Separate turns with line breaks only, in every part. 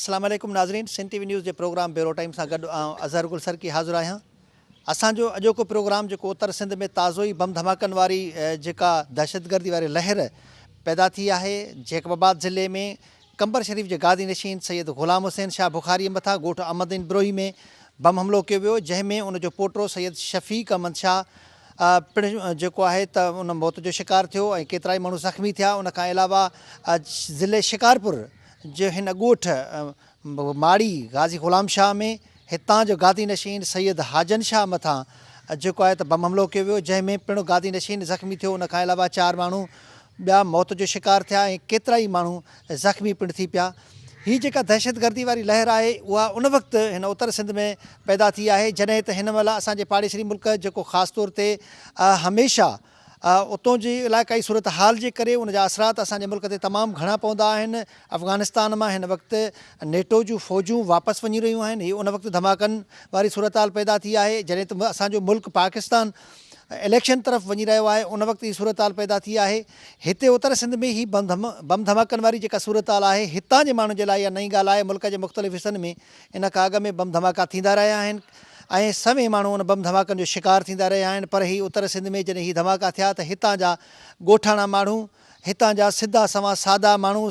السلام عليڪم ناظرين سنڌ ٽي وي نيوز جي پروگرام بيورو ٽائيم سان گڏ آئون اظهر گل سرڪي حاضر آهيان اسان جو اڄوڪو پروگرام جيڪو اتر سنڌ ۾ تازو ئي بم ڌماڪن واري جيڪا دهشتگردي واري لهر پيدا ٿي آهي جيڪب آباد ضلعي ۾ قمبر شريف جي گادي نشين سيد غلام حسين شاهه بخاريء مٿان ڳوٺ احمد الدين بروهي ۾ بم حملو ڪيو ويو، جنهن ۾ ان جو پوٽو سيد شفيق احمد شاهه پڻ جيڪو آهي ته ان موت جو شڪار ٿيو ۽ ڪيترائي ماڻهو زخمي ٿيا. ان کان علاوه ضلعي شڪارپور جي هن ڳوٺ ماڙي غازي غلام شاهه ۾ هتان جو گادي نشين سيد حاجن شاهه مٿان جيڪو آهي ته بم حملو ڪيو ويو، جنهن ۾ پڻ گادي نشين زخمي ٿيو. ان کان علاوه چار ماڻهو ٻيا موت جو شڪار ٿيا ۽ ڪيترائي ماڻهو زخمي پڻ ٿي پيا. هي جيڪا دهشتگردي واري لهر آهي اها ان وقت هن اتر سنڌ ۾ پيدا ٿي آهي جڏهن ته هن مهل اسان جي پاڙيسري ملڪ جيڪو خاص طور تي هميشه اتون جي علائقائي صورتحال جي ڪري ان جا اثرات اسان جي ملڪ تي تمام گهڻا پوندا آهن. افغانستان مان هن وقت نيٽو جون فوجون واپس وڃي رهيون آهن. هي ان وقت ڌماڪن واري صورتحال پيدا ٿي آهي جڏهن ته اسان جو ملڪ پاڪستان اليڪشن طرف وڃي رهيو آهي ان وقت هي صورتحال پيدا ٿي آهي. هتي اتر سنڌ ۾ هي بم ڌماڪن واري جيڪا صورتحال آهي هتان جي ماڻهن جي لاء اها نئين ڳالهه آهي. ملڪ جي مختلف حصن ۾ ان کان اڳ ۾ بم ڌماڪا ٿيندا رهيا آهن ۽ سوين ماڻهو ان بم ڌماڪن جو شڪار ٿيندا رهيا آهن پر هي اتر سنڌ ۾ جڏهن هي ڌماڪا ٿيا ته هتان جا ڳوٺاڻا ماڻهو هتان جا سڌا سنوان سادا ماڻهو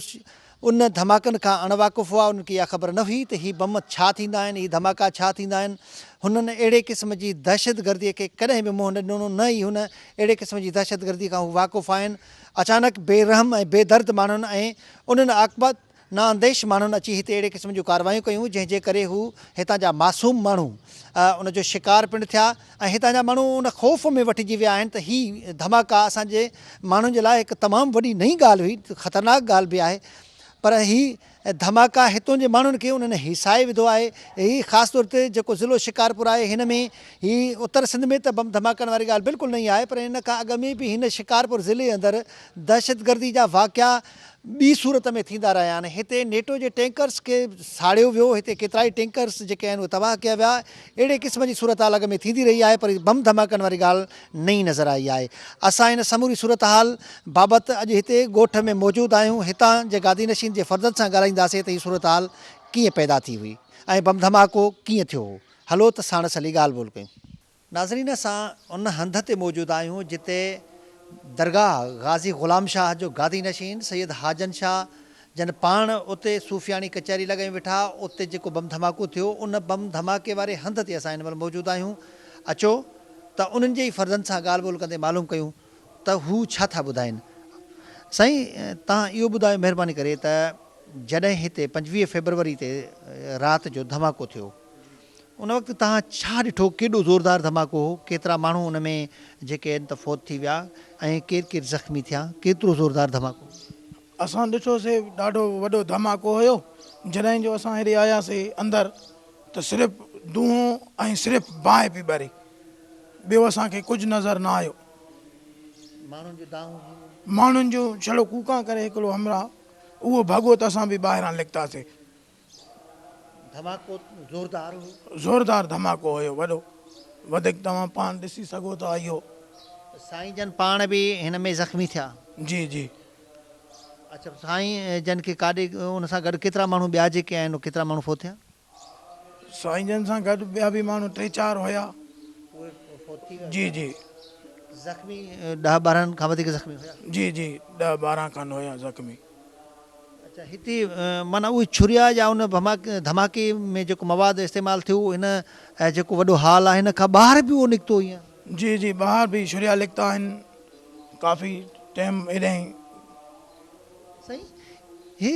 ان ڌماڪن کان اڻ واقف هئا انهن کي اها خبر نه هئي ته هي بم ڇا ٿيندا آهن هي ڌماڪا ڇا ٿيندا آهن هنن اهڙي قسم جي دهشتگردي کي ڪڏهن به منهن نه ڏنو نه ئي هن اهڙي قسم جي دهشتگردي کان هو واقف آهن اچانڪ بي رحم ۽ بي درد ماڻهن ۽ انهن عاقبت ناانديش ماڻهن اچي هتي اهڙي قسم جون ڪارروايون ڪيون جنهن جي ڪري هو هتان جا معصوم ماڻهو ان جو شڪار پڻ ٿيا ۽ هتان جا ماڻهو ان خوف ۾ وٺجي ويا آهن ته هي ڌماڪا اسان جي ماڻهن جي لاء هڪ تمام وڏي نئين ڳالهه هئي خطرناڪ ڳالهه به آهي پر هي ڌماڪا هتون جي ماڻهن کي انهن هيسائي وڌو آهي هي خاص طور تي جيڪو ضلعو شڪارپور آهي هن ۾ هي اتر سنڌ ۾ ته بم ڌماڪن واري ڳالهه بلڪل نئين آهي پر ان کان اڳ ۾ به هن شڪارپور ضلعي اندر دهشتگردي جا واقعا ٻي صورت ۾ ٿيندا رهيا آهن، هتي نيٽو جي ٽينڪرز کي ساڙيو ويو، هتي ڪيترائي ٽينڪرز جيڪي آهن اهي تباهه ڪيا ويا، اهڙي قسم جي صورتحال اڳ ۾ ٿيندي رهي آهي پر بم ڌماڪن واري ڳالهه نئين نظر آئي آهي، اسان ان سموري صورتحال بابت اڄ هتي ڳوٺ ۾ موجود آهيون، هتان جي گادي نشين جي فردن سان ڳالهائينداسين ته هي صورتحال ڪيئن پيدا ٿي هئي ۽ بم ڌماڪو ڪيئن ٿيو هو، هلو ته ساڻس هلي ڳالهه ٻولهه ڪيون. ناظرين اسان ان هنڌ تي موجود آهيون جتي درگاهه غازي غلام شاهه جو گادي نشين سيد حاجن شاهه جن پاڻ اتي صوفياڻي ڪچهري لڳائي ويٺا اتي جيڪو بم ڌماڪو ٿيو ان بم ڌماڪي واري هنڌ تي اسان هن مهل موجود آهيون اچو ته انهن جي ئي فردن سان ڳالهه ٻولهه ڪندي معلوم ڪيون ته هو ڇا ٿا ٻڌائين سائين توهان اهو ٻڌايو مهرباني ڪري ته جڏهن هتي 25 فيبروري تي رات جو ڌماڪو ٿيو ان وقت توهان ڇا ڏٺو؟ ڪيڏو زوردار ڌماڪو هو؟ ڪيترا ماڻهو ان ۾ جيڪي آهن ته فوت ٿي ويا ۽ ڪير ڪير زخمي ٿيا؟ ڪيترو زوردار ڌماڪو هو؟
اسان ڏٺوسي ڏاڍو وڏو ڌماڪو هيو. جڏهن جو اسان هيڏي آياسي اندر ته صرف دونهون ۽ صرف باهه پئي ٻري. ٻيو اسان کي ڪجهه نظر نه آيو.
ماڻهن جون دانهون هيون؟
ماڻهن جون ڇڙو ڪوڪان ڪري هڪڙو همراهه اهو ڀڳو ته اسان به ٻاهران نڪتاسي.
ڌماڪو زوردار هو.
زوردار ڌماڪو هيو وڏو. وڌيڪ توهان پاڻ ڏسي سگهو ٿا اهو.
سائين جن پاڻ به هن ۾ زخمي ٿيا.
جي جي.
اڇا سائين جن کي ڪاڏي ان سان گڏ ڪيترا ماڻهو ٻيا جيڪي آهن ڪيترا ماڻهو فوت ٿيا؟
سائين جن سان گڏ ٻيا به ماڻهو ٽي چار هيا.
اهي فوت ٿي ويا.
جي جي.
زخمي ڏهه 12 کان وڌيڪ زخمي هيا.
جي جي ڏهه 12 کن هيا زخمي.
اڇا هتي معنيٰ اهي ڇريا يا ان ڌماڪي ۾ جيڪو مواد استعمال ٿيو ان جيڪو وڏو هال آهي ان کان ٻاهر به اهو نڪتو ائين؟
جي جي ٻاهر به ڇريا نڪتا آهن ڪافي ٽيم ايڏانهن.
سائين هي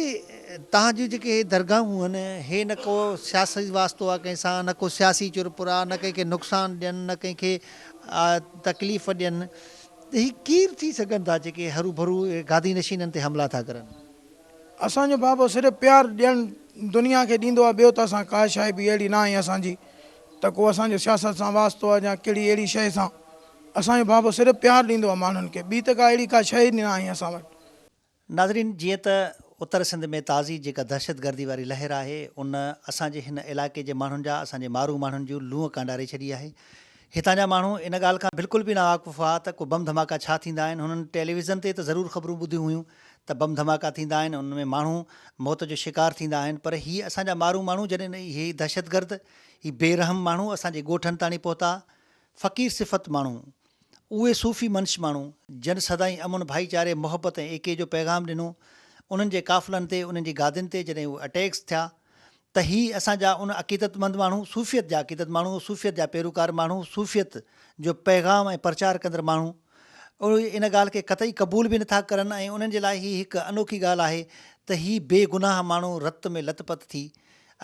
توهان جون جيڪي هي درگاهون آهن هي نه ڪو سياسي واسطو آهي ڪنهن سان نه ڪو سياسي چرپر آهي نه ڪنهن کي نقصان ڏين نه ڪنهن کي تڪليف ڏين ته هي ڪير ٿي سگهن ٿا جيڪي هروڀرو گادي نشينن تي حملا ٿا ڪرن.
اسان جو بابو صرف پيار ڏيڻ دنيا کي ڏيندو آهي ٻيو ته اسان ڪا شيء به اهڙي ناهي اسان جي ته ڪو اسان جو سياست سان واسطو آهي يا ڪهڙي اهڙي شيء سان اسان جو بابو صرف پيار ڏيندو آهي ماڻهن کي ٻي ته ڪا اهڙي ڪا شيء ئي ناهي اسان وٽ.
ناظرين جيئن ته اتر سنڌ ۾ تازي جيڪا دهشتگردي واري لهر آهي ان اسان جي هن علائقي جي ماڻهن جا اسان جي مارو ماڻهن جون لونء ڪانڊاري ڇڏي آهي. هتان جا ماڻهو ان ڳالهه کان بلڪل به ناواقف هئا ته ڪو بم ڌماڪا ڇا ٿيندا آهن هنن ٽيليويزن تي ته ضرور خبرون ٻڌيون هيون ته بم ڌماڪا ٿيندا آهن انهن ۾ ماڻهو موت جو شڪار ٿيندا آهن پر هي اسان جا مارو ماڻهو جڏهن هي دهشتگرد هي بي رحم ماڻهو اسان جي ڳوٺن تاڻي پهتا فقير صفت ماڻهو اهي صوفي منش ماڻهو جن سدائين امن ڀائيچاري محبت ۽ ايڪي جو پيغام ڏنو انهن جي قافلن تي انهن جي گادين تي جڏهن اهي اٽيڪس ٿيا ته هي اسان جا ان عقيدتمند ماڻهو صوفيت جا عقيدت ماڻهو صوفيت جا پيروڪار ماڻهو صوفيت جو پيغام ۽ پرچار ڪندڙ ماڻهو اهي ان ڳالهه کي قطعي قبول به نٿا ڪرن ۽ انهن جي لاء هي هڪ انوکي ڳالهه آهي ته هي بي گناهه ماڻهو رت ۾ لت پت ٿي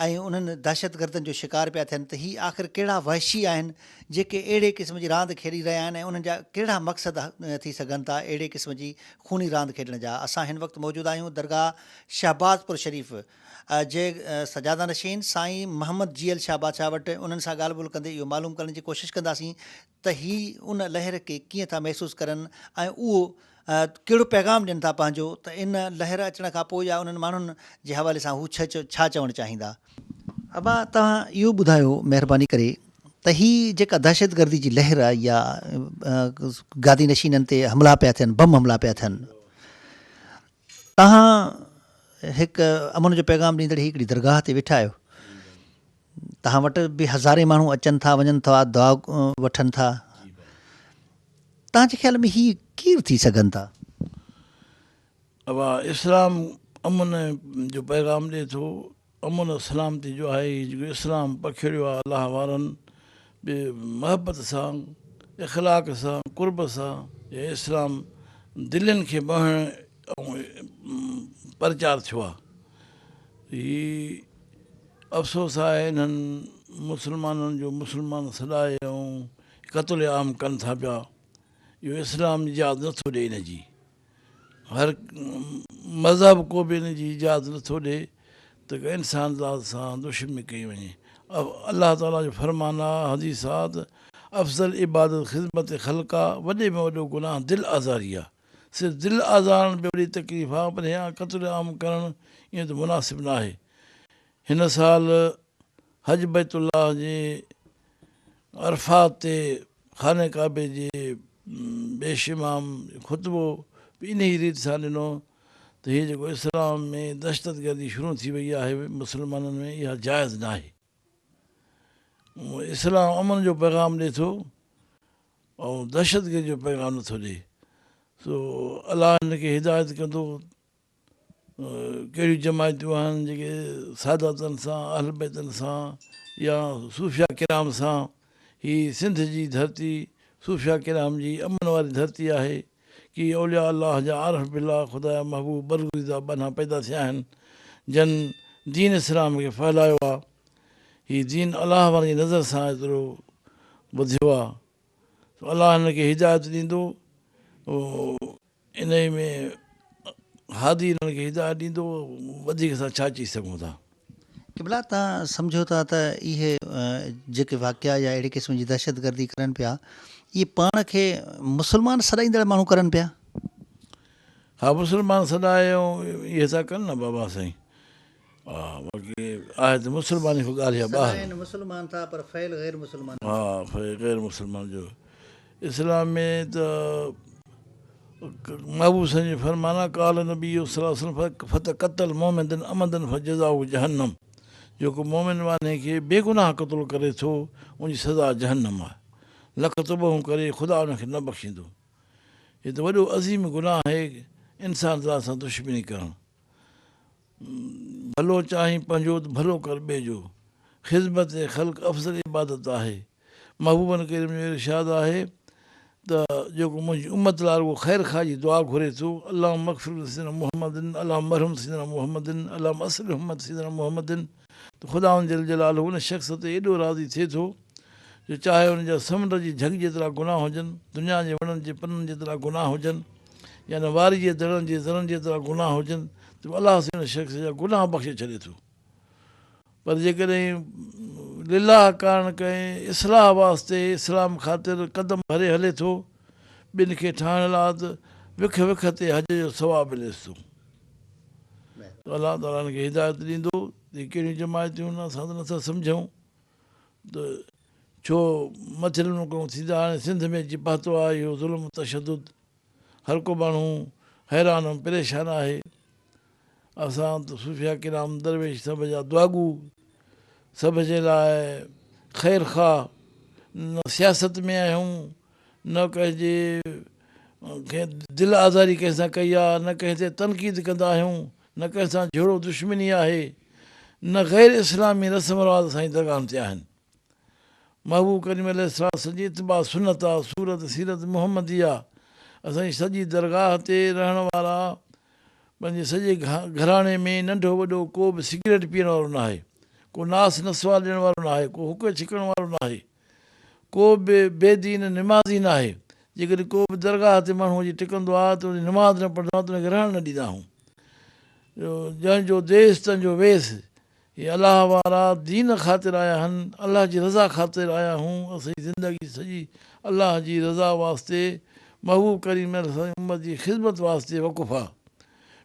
۽ انهن دهشتگردن جو شڪار پيا ٿين ته هي آخر ڪهڙا وحشي آهن جيڪي اهڙي قسم جي راند کيڏي رهيا آهن ۽ انهن جا ڪهڙا مقصد ٿي سگهن ٿا اهڙي قسم جي خوني راند کيڏڻ جا. اسان هن وقت موجود آهيون درگاهه شهبازپور شريف جي سجاده نشين سائين محمد جيئل شاهه بادشاهه وٽ انهن سان ڳالهه ٻولهه ڪندي اهو معلوم ڪرڻ جي ڪوشش ڪنداسين ته هي ان لهر کي ڪيئن ٿا محسوس ڪرن ۽ اهو ڪهڙو پيغام ڏين ٿا پنهنجو ته ان لهر اچڻ کان پوء يا انهن ماڻهن جي حوالي سان هو ڇا چوڻ چاهيندا. ابا توهان اهو ٻڌايو مهرباني ڪري ته هي جيڪا دهشتگردي جي لهر آئي يا گادي نشينن تي حملا پيا ٿين بم حملا پيا ٿين توهان هڪ امن جو پيغام ڏيندڙ هي هڪڙي درگاهه تي ويٺا آهيو توهان وٽ به هزارين ماڻهو اچن ٿا وڃن ٿا دعا وٺن ٿا توهان جي خيال ۾ هي ڪير ٿي سگهن ٿا؟
ابا اسلام امن جو پيغام ڏي ٿو امن سلامتي جو آهي هي جيڪو اسلام پکيڙيو آهي الله وارن به محبت سان اخلاق سان قرب سان هي اسلام دلين کي موهڻ ۽ پرچار ٿيو آهي هي افسوس آهي انهن مسلمانن جو مسلمان سڏائي ۽ قتل عام ڪن ٿا پيا اهو اسلام اجازت نٿو ڏي ان جي هر مذهب ڪو به ان جي اجازت نٿو ڏي ته ڪنهن انسان ذات سان دشمني ڪئي وڃي الله تعالي جو فرمان آ حديث آ ته افضل عبادت خدمت خلق آ وڏي ۾ وڏو گناهه دل آزاري آ صرف دل آزارڻ به وڏي تڪليف آ پر هيان قتل عام ڪرڻ ائين ته مناسب ناهي هن سال حج بيت الله جي عرفات تي خانه ڪعبي جي پيش امام خطبو به انهي ريت سان ڏنو ته هي جيڪو اسلام ۾ دهشتگردي شروع ٿي وئي آهي مسلمانن ۾ اها جائز ناهي. اسلام امن جو پيغام ڏي ٿو ۽ دهشتگردي جو پيغام نٿو ڏي سو الله هن کي هدايت ڪندو ڪهڙيون جماعتون آهن جيڪي ساداتن سان، اهل بيتن سان يا صوفيا ڪرام سان، هي سنڌ جي ڌرتي صوفيا ڪرام جي امن واري ڌرتي آهي، ڪي اولياء الله جا عارف بالله خدا جا محبوب برگزيده ٻانها پيدا ٿيا آهن جن دين اسلام کي ڦهلايو آ، هي دين الله وارن جي نظر سان ايترو وڌيو آ، سو الله هنن کي هدايت ڏيندو. انهيء ۾ هادي انهن کي هدايت ڏيندو، وڌيڪ اسان ڇا چئي سگهون ٿا.
قبلا توهان سمجهو ٿا ته اهي جيڪي واقعا يا اهڙي قسم جي دهشتگردي ڪرن پيا اهي پاڻ کي مسلمان سڏائيندڙ ماڻهو ڪرن پيا؟
ها مسلمان سڏائي ۽ اهي ٿا ڪن نه بابا سائين. ها باقي آهي ته مسلماني کان ڳالهه يا ٻاهر.
سڏائين مسلمان ٿا پر فعل غير مسلمان
ها فعل غير مسلمان جو اسلام ۾ ته محبوب سائين جو فرمان آهي قال نبي صلي الله عليه وسلم فتقتل مؤمنا عمدا فجزاؤه جهنم جيڪو مؤمن وانهي کي بيگناهه قتل ڪري ٿو ان جي سزا جهنم آهي لک توبهون ڪري خدا ان کي نه بخشيندو هي ته وڏو عظيم گناهه آهي انسان ذات سان دشمني ڪرڻ ڀلو چاهين پنهنجو ته ڀلو ڪر ٻئي جو. خذمت خلق افضل عبادت آهي. محبوبن ڪريم جو ارشاد آهي ته جيڪو منهنجي امت لاء رڳو خير خواهه جي دعا گهري ٿو، اللهم اغفر لسيدنا محمد، اللهم ارحم سيدنا محمد، اللهم اصلح امت سيدنا محمد ته خداوند جل جلاله ان شخص تي ايڏو راضي ٿئي ٿو جو چاهي ان جا سمنڊ جي جهڳ جيترا گناهه هجن، دنيا جي وڻن جي پنن جيترا گناهه هجن يا واري جي دڙن جي ذرن جيترا گناهه هجن ته به الله سائين ان شخص جا گناهه بخشي ڇڏي ٿو. پر جيڪڏهن لله ڪارڻ ڪنهن اصلاح واسطي اسلام خاطر قدم ڀري هلي ٿو ٻين کي ٺاهڻ لاء ته وک وک تي حج جو ثواب مليس ٿو. ته الله تعاليٰ هن کي هدايت ڏيندو ته هي ڪهڙيون جماعتيون آهن اسان ته نٿا سمجهون ته ڇو مٿيل ملڪن ٿيندا هاڻي سنڌ ۾ اچي پهتو آهي اهو ظلم تشدد هر ڪو ماڻهو حيران ۽ پريشان آهي. اسان ته صوفياء ڪرام درويش سڀ جا دعاگو، سڀ جي لاء خير خواهه، نه سياست ۾ آهيون، نه ڪنهن جي دل آزاري ڪنهن سان ڪئي آهي، نه ڪنهن تي تنقيد ڪندا آهيون، نه ڪنهن سان جهيڙو دشمني آهي، نه غير اسلامي رسم رواج اسان جي درگاهن تي آهن. محبوب ڪريم عليه الصلوة والسلام جي اتباع سنت آ، صورت سيرت محمدي آ. اسان جي سڄي درگاهه تي رهڻ وارا پنهنجي سڄي گهراڻي ۾ ننڍو وڏو ڪو به سگريٽ پيئڻ وارو ناهي، ڪو ناس نسوار ڏيڻ وارو ناهي، ڪو حقي ڇڪڻ وارو ناهي، ڪو به بي دين نمازي ناهي. جيڪڏهن ڪو به درگاهه تي ماڻهو اچي ٽڪندو آ ته ان جي نماز نه پڙهندو آ ته ان کي رهڻ نه ڏيندا آهيون. جنهن جو ديس تنهن جو ويس. هي الله وارا دين خاطر آيا هن، الله جي رضا خاطر آيا هون، اسان جي زندگي سڄي الله جي رضا واسطي، محبوب ڪريم عليه السلام جي امت جي خدمت واسطي وقف آ.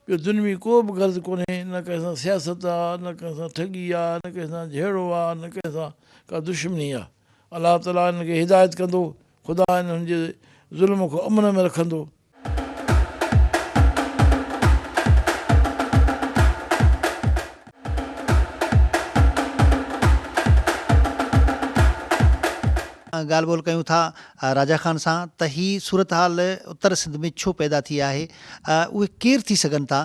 ٻيو دنوي ڪو به غرض ڪونهي، نه ڪنهن سان سياست آ، نه ڪنهن سان ٺڳي آ، نه ڪنهن سان جهيڙو آ، نه ڪنهن سان ڪا دشمني آ. الله تعاليٰ انهن کي هدايت ڪندو، خدا انهن جي ظلم کان امن ۾ رکندو.
ڳالهه ٻولهه ڪيون ٿا راجا خان سان ته هي صورتحال اتر سنڌ ۾ ڇو پيدا ٿي آهي اهي ڪير ٿي سگهن ٿا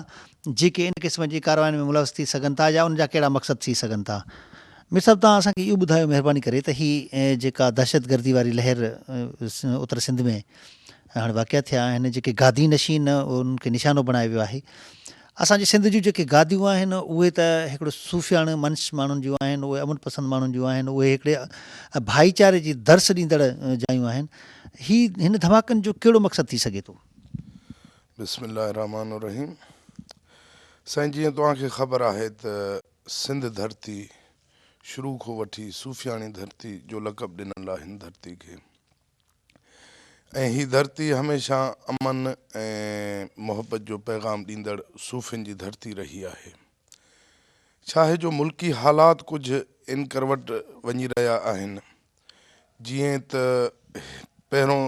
جيڪي ان قسم جي ڪاررواين ۾ ملوث ٿي سگهن ٿا يا ان جا ڪهڙا مقصد ٿي سگهن ٿا مير صاحب توهان اسان کي اهو ٻڌايو مهرباني ڪري ته هي جيڪا دهشتگردي واري لهر اتر سنڌ ۾ هاڻي واقعا ٿيا آهن جيڪي گادي نشين انهن کي نشانو بڻايو ويو آهي. اسان جي سنڌ جون جيڪي گاديون آهن اهي ته هڪڙو صوفياڻي منش ماڻهن جون آهن اهي امن پسند ماڻهن جون آهن اهي هڪڙي ڀائيچاري جي درس ڏيندڙ جايون آهن هي هن ڌماڪن جو ڪهڙو مقصد ٿي سگهي ٿو؟
بسم الله الرحمٰن الرحيم سائين جيئن توهان کي خبر آهي ته سنڌ ڌرتي شروع کان وٺي صوفياڻي ڌرتي جو لقب ڏنل آهي هن ڌرتي کي ۽ هي ڌرتي هميشه امن ۽ محبت جو پيغام ڏيندڙ صوفين جي ڌرتي رهي آهي. ڇاهي جو ملڪي حالات ڪجهه ان ڪروٽ وڃي رهيا آهن. جيئن ته پهريون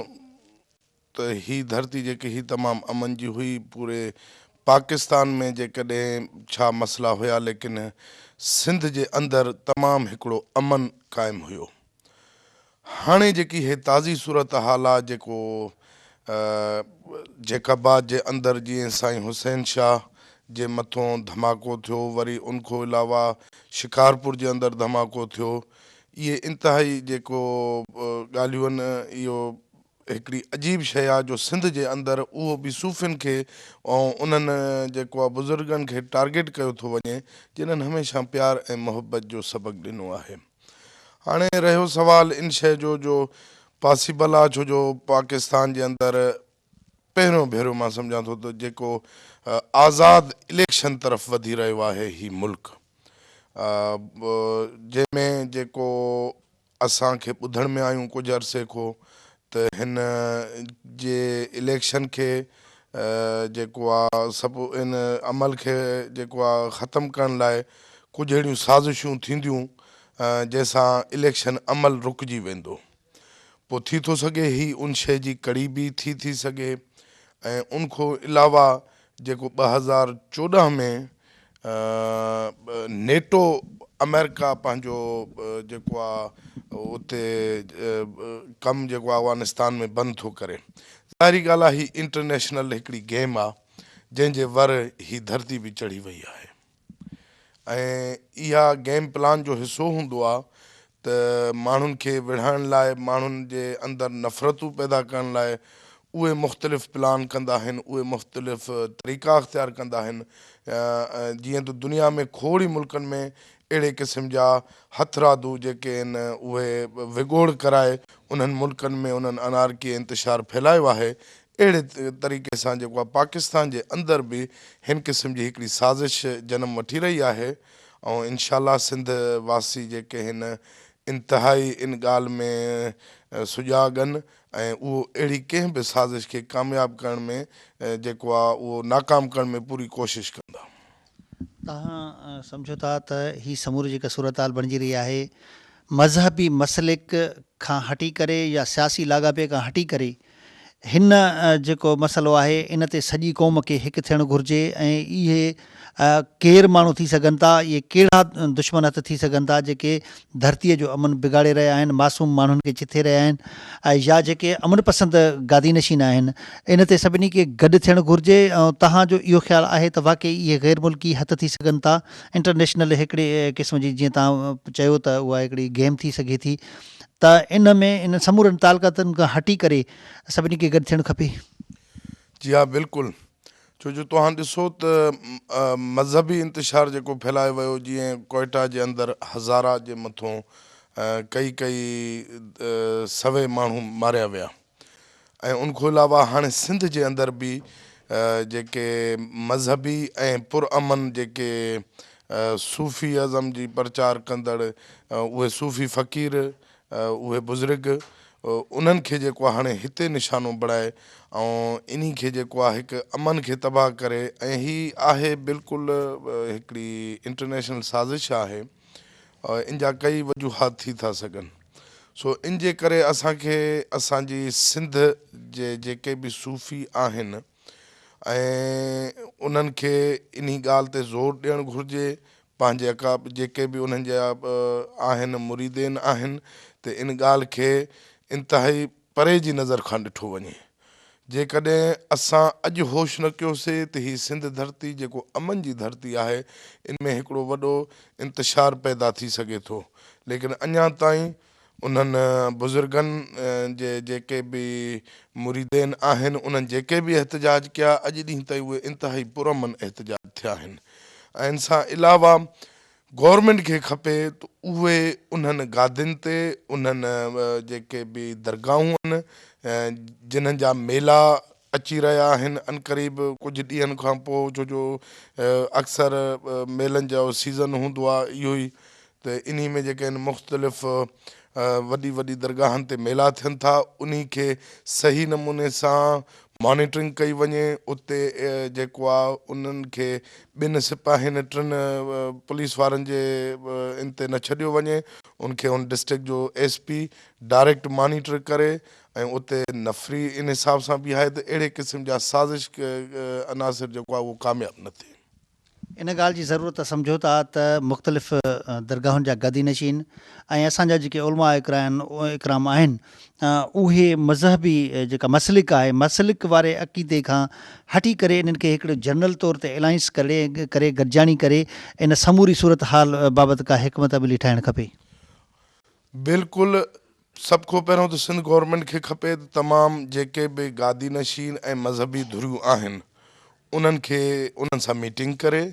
ته هي ڌرتي جيڪي هي تمام امن جي هئي پوري پاڪستان ۾ جيڪڏهن ڇا مسئلا هيا ليڪن سنڌ جي اندر تمام هڪڙو امن قائم هيو. هاڻي جيڪي هي تازي صورتحال آ جيڪو جيڪب آباد جي اندر جيئن سائين حسين شاهه جي مٿون ڌماڪو ٿيو وري ان کان علاوه شڪارپور جي اندر ڌماڪو ٿيو اهي انتهائي جيڪو ڳالهيون آهن اهو هڪڙي عجيب شيء آ جو سنڌ جي اندر اهو به صوفين کي ۽ انهن جيڪو آ بزرگن کي ٽارگيٽ ڪيو ٿو وڃي جنھن هميشه پيار ۽ محبت جو سبق ڏنو آهي. هاڻي رهيو سوال ان شيء جو جو پاسيبل آ ڇو جو پاڪستان جي اندر پهريون ڀيرو مان سمجهان ٿو ته جيڪو آزاد اليڪشن طرف وڌي رهيو آهي هي ملڪ جنهن ۾ جيڪو اسان کي ٻڌڻ ۾ آيون ڪجهه عرصي کان ته هن جي اليڪشن کي جيڪو آ سڀ ان عمل کي جيڪو آ ختم ڪرڻ لاء ڪجهه اهڙيون سازشون ٿينديون جنهن سان اليڪشن عمل رڪجي ويندو پوء ٿي ٿو سگهي هي ان شيء جي ڪڙي به ٿي ٿي سگهي ۽ ان کان علاوه جيڪو 2014 ۾ نيٽو آمريڪا پنهنجو جيڪو آ اتي ڪم جيڪو آ افغانستان ۾ بند ٿو ڪري ظاهري ڳالهه آ هي انٽرنيشنل هڪڙي گيم آ جنهن جي ور هي ڌرتي به چڙهي وئي آهي ۽ اها گيم پلان جو حصو هوندو آ ته ماڻهن کي وڙهائڻ لاء ماڻهن جي اندر نفرتون پيدا ڪرڻ لاء اهي مختلف پلان ڪندا آهن اهي مختلف طريقا اختيار ڪندا آهن جيئن ته دنيا ۾ کوڙ ئي ملڪن ۾ اهڙي قسم جا هٿرادو جيڪي آهن اهي وڳوڙ ڪرائي انهن ملڪن ۾ انهن انارڪي ۽ انتشار ڦهلايو آهي اهڙي طريقي سان جيڪو آهي پاڪستان جي اندر به هن قسم جي هڪڙي سازش جنم وٺي رهي آهي ۽ انشاء الله سنڌ واسي جيڪي هن انتهائي ان ڳالهه ۾ سجاڳ آهن ۽ اهو اهڙي ڪنهن به سازش کي ڪامياب ڪرڻ ۾ جيڪو آهي اهو ناڪام ڪرڻ ۾ پوري ڪوشش ڪندا.
توهان سمجهو ٿا ته هي سموري جيڪا صورتحال بڻجي رهي آهي مذهبي مسلڪ کان هٽي ڪري يا سياسي لاڳاپي کان هٽي ڪري هن جيڪو مسئلو آهي ان تي سڄي قوم کي هڪ ٿيڻ گهرجي ۽ اهي ڪير ماڻهو ٿي سگهن ٿا، اهي ڪهڙا دشمن هٿ ٿي سگهن ٿا جيڪي ڌرتيء جو امن بگاڙي رهيا آهن، معصوم ماڻهن کي چٿي رهيا آهن ۽ يا جيڪي امن پسند گادي نشين آهن، ان تي سڀني کي گڏ ٿيڻ گهرجي ۽ توهان جو اهو خيال آهي ته واقعي اهي غير ملڪي هٿ ٿي سگهن ٿا، انٽرنيشنل هڪڙي قسم جي جيئن توهان چيو ته اها هڪڙي گيم ٿي سگهي ٿي ته ان ۾ انهن سمورن تعلقاتن کان هٽي ڪري سڀني کي گڏ ٿيڻ کپي.
جي ها بلڪل ڇو جو توهان ڏسو ته مذهبي انتشار جيڪو ڦهلايو ويو جيئن ڪوئيٽا جي اندر هزارا جي مٿون ڪئي ڪئي سوين ماڻهو ماريا ويا ۽ ان کان علاوه هاڻي سنڌ جي اندر به جيڪي مذهبي ۽ پر امن جيڪي صوفي ازم جي پرچار ڪندڙ اهي صوفي فقير اهي بزرگ انهن کي جيڪو آهي هاڻي هتي نشانو بڻائي ۽ انهي کي جيڪو آهي هڪ امن کي تباهه ڪري ۽ هي آهي بلڪل هڪڙي انٽرنيشنل سازش آهي ان جا ڪئي وجوهات ٿي ٿا سگهن سو ان جي ڪري اسان کي اسان جي سنڌ جي جيڪي به صوفي آهن ۽ انهن کي انهي ڳالهه تي زور ڏيڻ گهرجي پنهنجي عقاب جيڪي به انهن جا آهن مريدين آهن ته ان ڳالهه کي انتهائي پري جي نظر کان ڏٺو وڃي. جيڪڏهن اسان اڄ هوش نه ڪيوسي ته هي سنڌ ڌرتي جيڪو امن جي ڌرتي آهي ان ۾ هڪڙو وڏو انتشار پيدا ٿي سگهي ٿو ليڪن اڃا تائين انهن بزرگن جي جيڪي به مريدين آهن انهن جيڪي به احتجاج ڪيا اڄ ڏينهن تائين اهي انتهائي پرامن احتجاج ٿيا آهن ۽ ان سان علاوه گورنمينٽ کي کپي ته اهي انهن گادين تي انهن جيڪي به درگاهون آهن جنهن جا ميلا اچي رهيا آهن عنقريب ڪجهه ڏينهن کان پوء ڇو جو اڪثر ميلن جو سيزن هوندو آهي اهو ئي ته انهي ۾ جيڪي آهن مختلف وڏي وڏي درگاهن تي ميلا ٿين ٿا انهي کي صحيح نموني سان مانيٽرنگ ڪئي وڃي اتي جيڪو آ انهن کي ٻن سپاهين ٽن پوليس وارن جي ان تي نه ڇڏيو وڃي ان کي ان ڊسٽرڪٽ جو ايس پي ڊائريڪٽ مانيٽر ڪري ۽ اتي نفري ان حساب سان بيهائي ته اهڙي قسم جا سازش عناصر جيڪو آ اهو ڪامياب نه ٿئي.
ان ڳالهه جي ضرورت سمجهو ٿا ته مختلف درگاهن جا گادي نشين ۽ اسان جا جيڪي علماء اڪرام آهن اهي مذهبي جيڪا مسلڪ آهي مسلڪ واري عقيدي کان هٽي ڪري انهن کي هڪڙو جنرل طور تي الائنس ڪري ڪري گڏجاڻي ڪري ان سموري صورتحال بابت ڪا حڪمت عملي ٺاهڻ کپي.
بلڪل سڀ کان پهريون ته سنڌ گورنمينٽ کي کپي ته تمام جيڪي به گادي نشين ۽ مذهبي ڌريون آهن انهن کي انهن سان ميٽنگ ڪري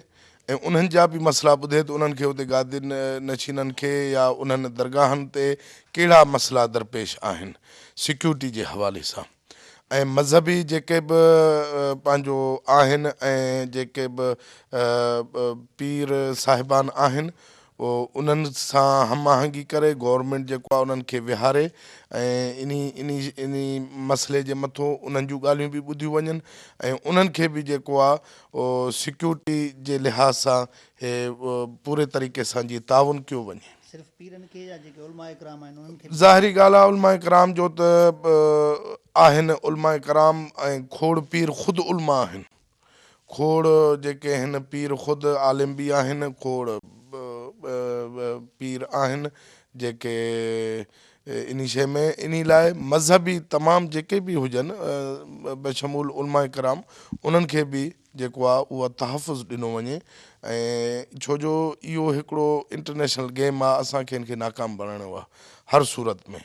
۽ انهن جا به مسئلا ٻڌي ته انهن کي اتي گادي نشينن کي يا انهن درگاهن تي ڪهڙا مسئلا درپيش آهن سيڪيورٽي جي حوالي سان ۽ مذهبي جيڪي به پنهنجو آهن ۽ جيڪي به پير صاحبان آهن انهن سان هم آهنگي ڪري گورنمينٽ جيڪو آهي انهن کي ويهاري ۽ انهي انهي انهي مسئلي جي مٿو انهن جون ڳالهيون به ٻڌيون وڃن ۽ انهن کي به جيڪو آهي اهو سيڪيورٽي جي لحاظ سان هي پوري طريقي سان جي تعاون ڪيو وڃي.
صرف پيرن کي يا جيڪي علماء ڪرام آهن انهن کي به.
ظاهري ڳالهه آهي علماء ڪرام جو ته آهن علماء ڪرام ۽ کوڙ پير خود علماء آهن کوڙ جيڪي هن پير خود عالم به آهن، کوڙ پير آهن جيڪي انهي شيء ۾ انهي لاء مذهبي تمام جيڪي به هجن بشمول علماء ڪرام انهن کي به جيڪو آهي اهو تحفظ ڏنو وڃي ۽ ڇو جو اهو هڪڙو انٽرنيشنل گيم آهي اسان کي ان کي ناڪام بڻائڻو آهي هر صورت ۾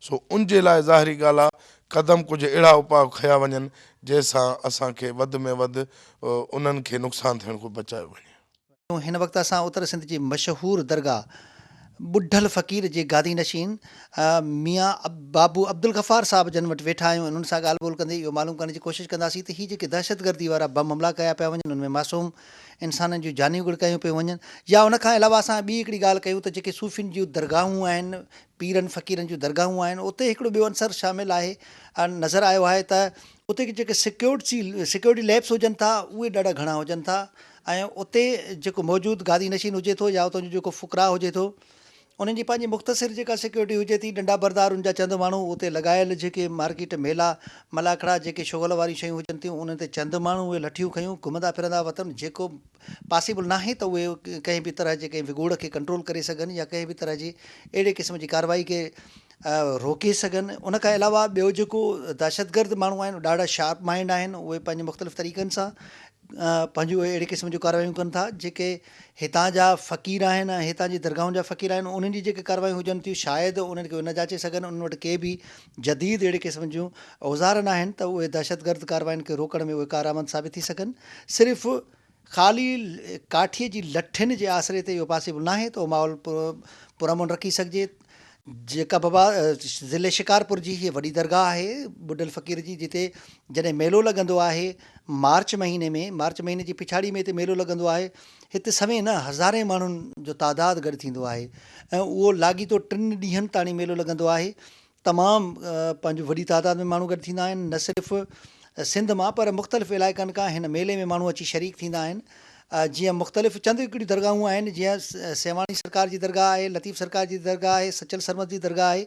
سو ان جي لاء ظاهري ڳالهه آهي قدم ڪجهه اهڙا اپاء کنيا وڃن جنهن سان اسان کي وڌ ۾ وڌ انهن کي نقصان ٿيڻ کان بچايو وڃي.
هن وقت اسان اتر سنڌ جي مشهور درگاهه ٻڍل فقير جي گادي نشين ميان بابو عبدالغفار صاحب جن وٽ ويٺا آهيون انهن سان ڳالهه ٻولهه ڪندي اهو معلوم ڪرڻ جي ڪوشش ڪنداسين ته هي جيڪي دهشتگردي وارا بم حملا ڪيا پيا وڃن ان ۾ معصوم انسانن جون جانيون ڳڙڪايون پيون وڃن يا ان کان علاوه اسان ٻي هڪڙي ڳالهه ڪيون ته جيڪي صوفين جون درگاهون آهن پيرن فقيرن جون درگاهون آهن اتي هڪڙو ٻيو عنصر شامل آهي نظر آيو آهي ته اتي جيڪي سيڪيورٽي سيڪيورٽي ليپس هجن ٿا اهي ڏاڍا گهڻا هجن ٿا ۽ اتي جيڪو موجود گادي نشين هجي ٿو يا اتان جو جيڪو فقراء هجي ٿو انهن جي پنهنجي مختصر جيڪا سيڪيورٽي هجي ٿي، ڏنڊا بردار ان جا چند ماڻهو اتي لڳايل جيڪي مارڪيٽ ميلا ملاکڙا جيڪي شغل واريون شيون هجن ٿيون انهن تي چند ماڻهو اهي لٺيون کنيون گهمندا ڦرندا وتن جيڪو پاسيبل ناهي ته اهي ڪنهن به طرح جي ڪنهن وڳوڙ کي ڪنٽرول ڪري سگهن يا ڪنهن به طرح جي اهڙي قسم جي ڪارروائي کي روڪي سگهن. ان کان علاوه ٻيو جيڪو دهشتگرد ماڻهو آهن ڏاڍا شارپ مائنڊ آهن اهي پنهنجي مختلف طريقن سان پنهنجون اهڙي قسم جون ڪارروايون ڪن ٿا جيڪي هتان جا فقير آهن ۽ هتان جي درگاهن جا فقير آهن انهن جي جيڪي ڪارروايون هجن ٿيون شايد انهن کي اهي نه جاچي سگهن انهن وٽ ڪي به جديد اهڙي قسم جون اوزار نه آهن ته اهي دهشتگرد ڪاررواين کي روڪڻ ۾ اهي ڪارآمد ثابت ٿي سگهن صرف خالي ڪاٺيء جي لٺين جي آسري تي اهو پاسيبل ناهي ته اهو ماحول پرامن رکي سگهجي. جيڪب آباد ضلعي شڪارپور جي هيء وڏي درگاهه آهي ٻڍل فقير جي جتي جڏهن ميلو لڳندو آهي مارچ مهيني ۾ مارچ مهيني جي پڇاڙي ۾ هتي ميلو لڳندو آهي هتي سوين نه هزارين ماڻهن جو تعداد گڏ ٿيندو آهي ۽ اهو لاڳيتو ٽن ڏينهن تاڻي ميلو لڳندو آهي تمام پنهنجو وڏي تعداد ۾ ماڻهو گڏ ٿيندا آهن نه صرف سنڌ مان پر مختلف علائقن کان هن ميلي ۾ ماڻهو اچي شريڪ ٿيندا آهن جيئن مختلف چند هڪڙيون درگاهون آهن جيئن سيوهاڻي سرڪار جي درگاهه آهي لطيف سرڪار جي درگاهه آهي سچل سرمد جي درگاهه آهي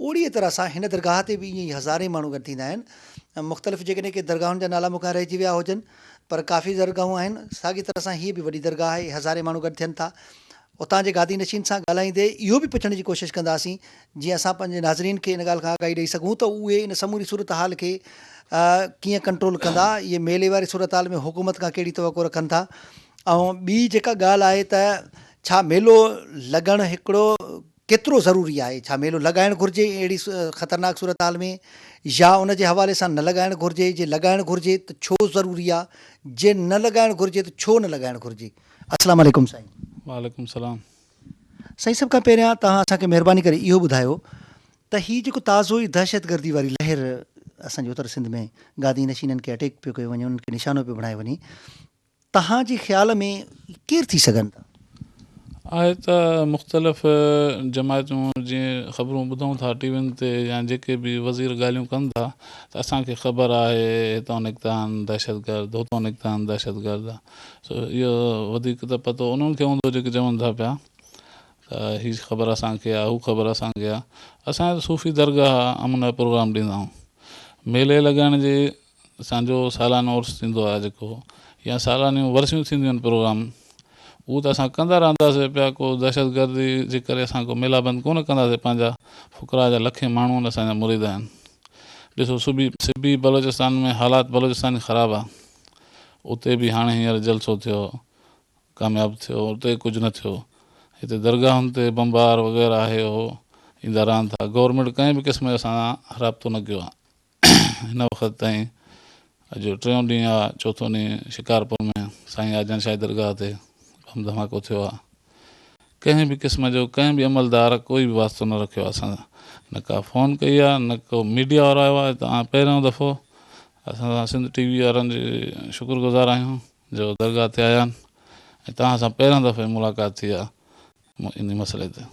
اهڙيء طرح سان هن درگاهه تي به ائين ئي هزارين ماڻهو گڏ ٿيندا آهن مختلف جيڪڏهن ڪي درگاهن جا نالا مون کان رهجي ويا هجن پر ڪافي درگاهون آهن ساڳي طرح سان هيء به وڏي درگاهه آهي هزارين ماڻهو گڏ ٿين ٿا اتان جي گادي نشين سان ڳالهائيندي اهو به پڇڻ جي ڪوشش ڪنداسين جيئن اسان پنهنجي ناظرين کي ان ڳالهه کان آگاهي ڏئي سگهون ته اهي ان سموري صورتحال کي ڪيئن ڪنٽرول ڪندا، اهي ميلي واري صورتحال ۾ حڪومت کان ڪهڙي توقع رکن ٿا ۽ ٻي جيڪا ڳالهه آهي ته ڇا ميلو لڳڻ هڪڙو ڪيترو ضروري آهي، ڇا ميلو لڳائڻ گهرجي اهڙي خطرناڪ صورتحال ۾ يا ان جي حوالي سان نه لڳائڻ گهرجي، جي لڳائڻ گهرجي ته ڇو ضروري آهي، جي نه لڳائڻ گهرجي ته ڇو نه لڳائڻ گهرجي. السلام عليڪم سائين.
وعليڪم السلام.
سائين سڀ کان پهريان توهان اسان کي مهرباني ڪري اهو ٻڌايو ته هي جيڪو تازو ئي دهشتگردي واري لهر اسان جي اتر سنڌ ۾ گادي نشينن کي اٽيڪ پيو ڪيو وڃي انهن کي نشانو پيو بڻايو وڃي توهان جي خيال ۾ ڪير ٿي سگهن ٿا؟
آهي ته مختلف جماعتون جيئن خبرون ٻڌون ٿا ٽي وين تي يا جيڪي به وزير ڳالهيون ڪن ٿا ته اسان کي خبر آهي هتان نڪتا آهن دهشتگرد هتان نڪتا آهن دهشتگرد سو اهو وڌيڪ ته پتو انهن کي هوندو جيڪي چون ٿا پيا ته هي خبر اسان کي آهي هو خبر اسان کي آهي. اسان جي ته صوفي درگاهه امن جو پروگرام ڏيندا آهيون. ميلي لڳائڻ جي اسان جو سالانو عرس ٿيندو آهي جيڪو يا سالانيون ورسيون ٿينديون آهن پروگرام اهو ته اسان ڪندا رهنداسين پيا ڪو دهشتگردي جي ڪري اسان ڪو ميلا بند ڪونه ڪنداسين پنهنجا فقراء جا لکين ماڻهو آهن اسان جا مريد آهن ڏسو سبي سبي بلوچستان ۾ حالات بلوچستان جي خراب آهي اتي به هاڻي هينئر جلسو ٿيو ڪامياب ٿيو اتي ڪجهه نه ٿيو هتي درگاهن تي بمبار وغيره آهي اهو ايندا رهن ٿا گورنمينٽ ڪنهن به قسم جو اسان سان رابطو نه ڪيو آهي هن وقت تائين اڄ ٽيون ڏينهن آهي چوٿون ڏينهن شڪارپور ۾ سائين آجن شاهي درگاهه تي بم ڌماڪو ٿيو آهي ڪنهن به قسم جو ڪنهن به عملدار ڪوئي به واسطو نه رکيو آهي اسان سان نه ڪا فون ڪئي آهي نه ڪو ميڊيا وارو آيو آهي توهان پهريون دفعو اسان سان سنڌ ٽي وي وارن جي شڪر گذار آهيون جو درگاهه تي آيا آهن ۽ توهان سان پهريون دفعي ملاقات ٿي آهي انهي مسئلي تي.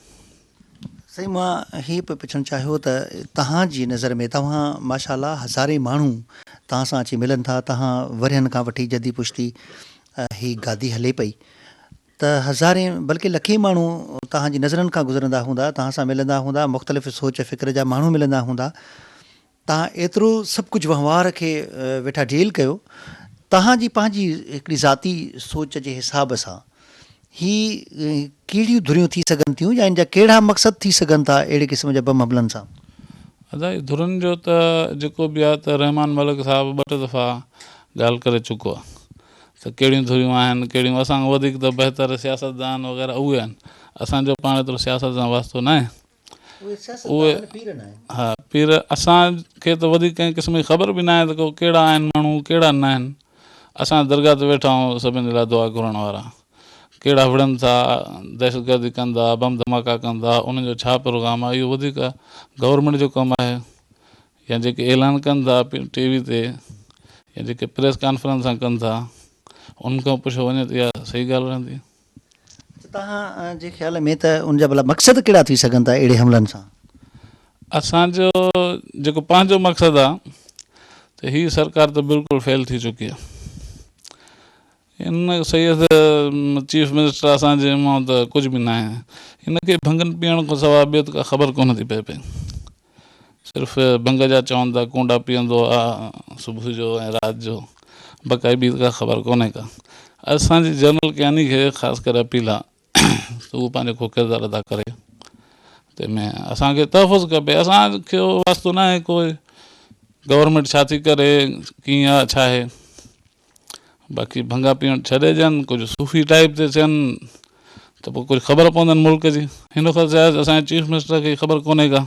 سائين مان هي پئي پڇڻ چاهيو ته توهان جي نظر ۾ توهان ماشاء الله هزارين ماڻهو توهان سان اچي ملن ٿا توهان ورهين کان وٺي جدي پشتي هي گادي هلي پئي ته هزارين بلڪه لکين ماڻهو توهان جي نظرن کان گذرندا هوندا توهان سان ملندا هوندا مختلف سوچ فڪر جا ماڻهو ملندا هوندا توهان ايترو سڀ ڪجهه وهنوار کي ويٺا ڊيل ڪيو، توهان جي پنهنجي هڪڙي ذاتي سوچ جي حساب سان هي ڪهڙيون ڌريون ٿي سگهن ٿيون يا ان جا ڪهڙا مقصد ٿي سگهن ٿا اهڙي قسم جا بم حملن سان؟
ادا هي ڌرين جو ته جيڪو به آهي ته رحمان ملڪ صاحب ٻه ٽي دفعا ڳالهه ڪري چڪو آهي ته ڪهڙيون ڌريون آهن ڪهڙيون اسان کان وڌيڪ ته بهتر سياستدان وغيره اهي آهن اسان جو پاڻ ايترو سياست سان واسطو ناهي اهي ها پير اسان کي ته وڌيڪ ڪنهن قسم جي خبر به ناهي ته ڪو ڪهڙا آهن ماڻهو ڪهڙا ناهن اسان درگاهه تي ويٺا آهيون سڀني جي لاء دعا گهرڻ وارا ڪهڙا وڙهن ٿا دهشتگردي ڪن ٿا بم ڌماڪا ڪن ٿا انهن جو ڇا پروگرام آهي اهو وڌيڪ گورنمينٽ جو ڪم آهي يا جيڪي اعلان ڪن ٿا ٽي وي تي يا جيڪي پريس ڪانفرنسان ڪن ٿا انهن کان پڇيو وڃي ته اها صحيح ڳالهه رهندي.
اڇا توهان جي خيال ۾ ته ان جا ڀلا مقصد ڪهڙا ٿي سگهن ٿا اهڙي حملن سان؟
اسان جو جيڪو پنهنجو مقصد آ ته هي سرڪار ته بلڪل فيل ٿي چڪي آ. هن سيد چيف منسٽر اسان جي مان ته ڪجهه به ناهي. هن کي ڀنگن پيئڻ کان سواء ٻيو ته ڪا خبر ڪونه ٿي پئي پئي. صرف ڀنگ جا چون ٿا ڪونڊا پيئندو آ صبح جو ۽ رات جو بقائي ٻي ته ڪا خبر ڪونهي ڪا. اسان جي جنرل ڪياني کي خاص ڪري اپيل آ ته هو پنهنجو ڪو ڪردار ادا ڪري تنهن ۾ اسان کي تحفظ کپي اسان کي واسطو ناهي ڪوئي گورنمينٽ ڇا ٿي ڪري ڪيئن آ ڇا آهي. باقي ڀنگا پيئڻ ڇڏي ڏين ڪجهه صوفي ٽائيپ تي ٿين ته پوء ڪجهه خبر پوندن ملڪ جي هن وقت شايد اسان جي چيف منسٽر کي خبر ڪونهي ڪا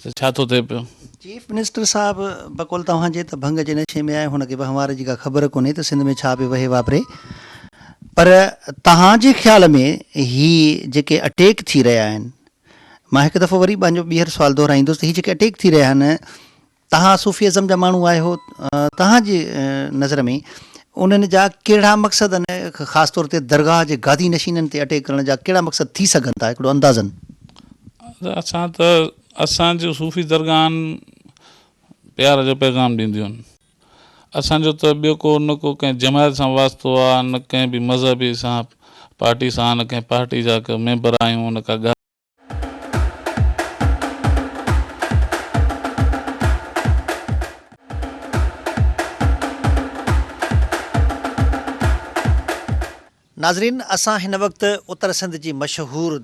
ته ڇا ٿو ٿئي پيو.
چيف منسٽر صاحب بقول توهان جي ته ڀنگ جي نشي ۾ آهي هن کي وهنوار جي ڪا خبر ڪونهي ته سنڌ ۾ ڇا پيو وهي واپري پر توهان جي خيال ۾ هي جيڪي اٽيڪ ٿي رهيا آهن مان هڪ دفعو وري پنهنجو ٻيهر سوال دهرائيندس ته هي جيڪي اٽيڪ ٿي رهيا آهن توهان صوفي ازم جا ماڻهو آهيو، توهان جي نظر ۾ انهن جا ڪهڙا مقصد آهن، خاص طور تي درگاهه جي گادي نشينن تي اٽيڪ ڪرڻ جا ڪهڙا مقصد ٿي سگهن ٿا، هڪڙو اندازن.
اسان ته اسان جون صوفي درگاهن پيار جو پيغام ڏينديون آهن. اسان جو ته ٻيو ڪو نه ڪو ڪنهن جماعت سان واسطو آهي نه ڪنهن به مذهبي سان پارٽي سان نه ڪنهن پارٽي جا ڪا ميمبر آهيون نه ڪا ڳالهه.
ناظرين اسان هن وقت اتر سنڌ جي مشهور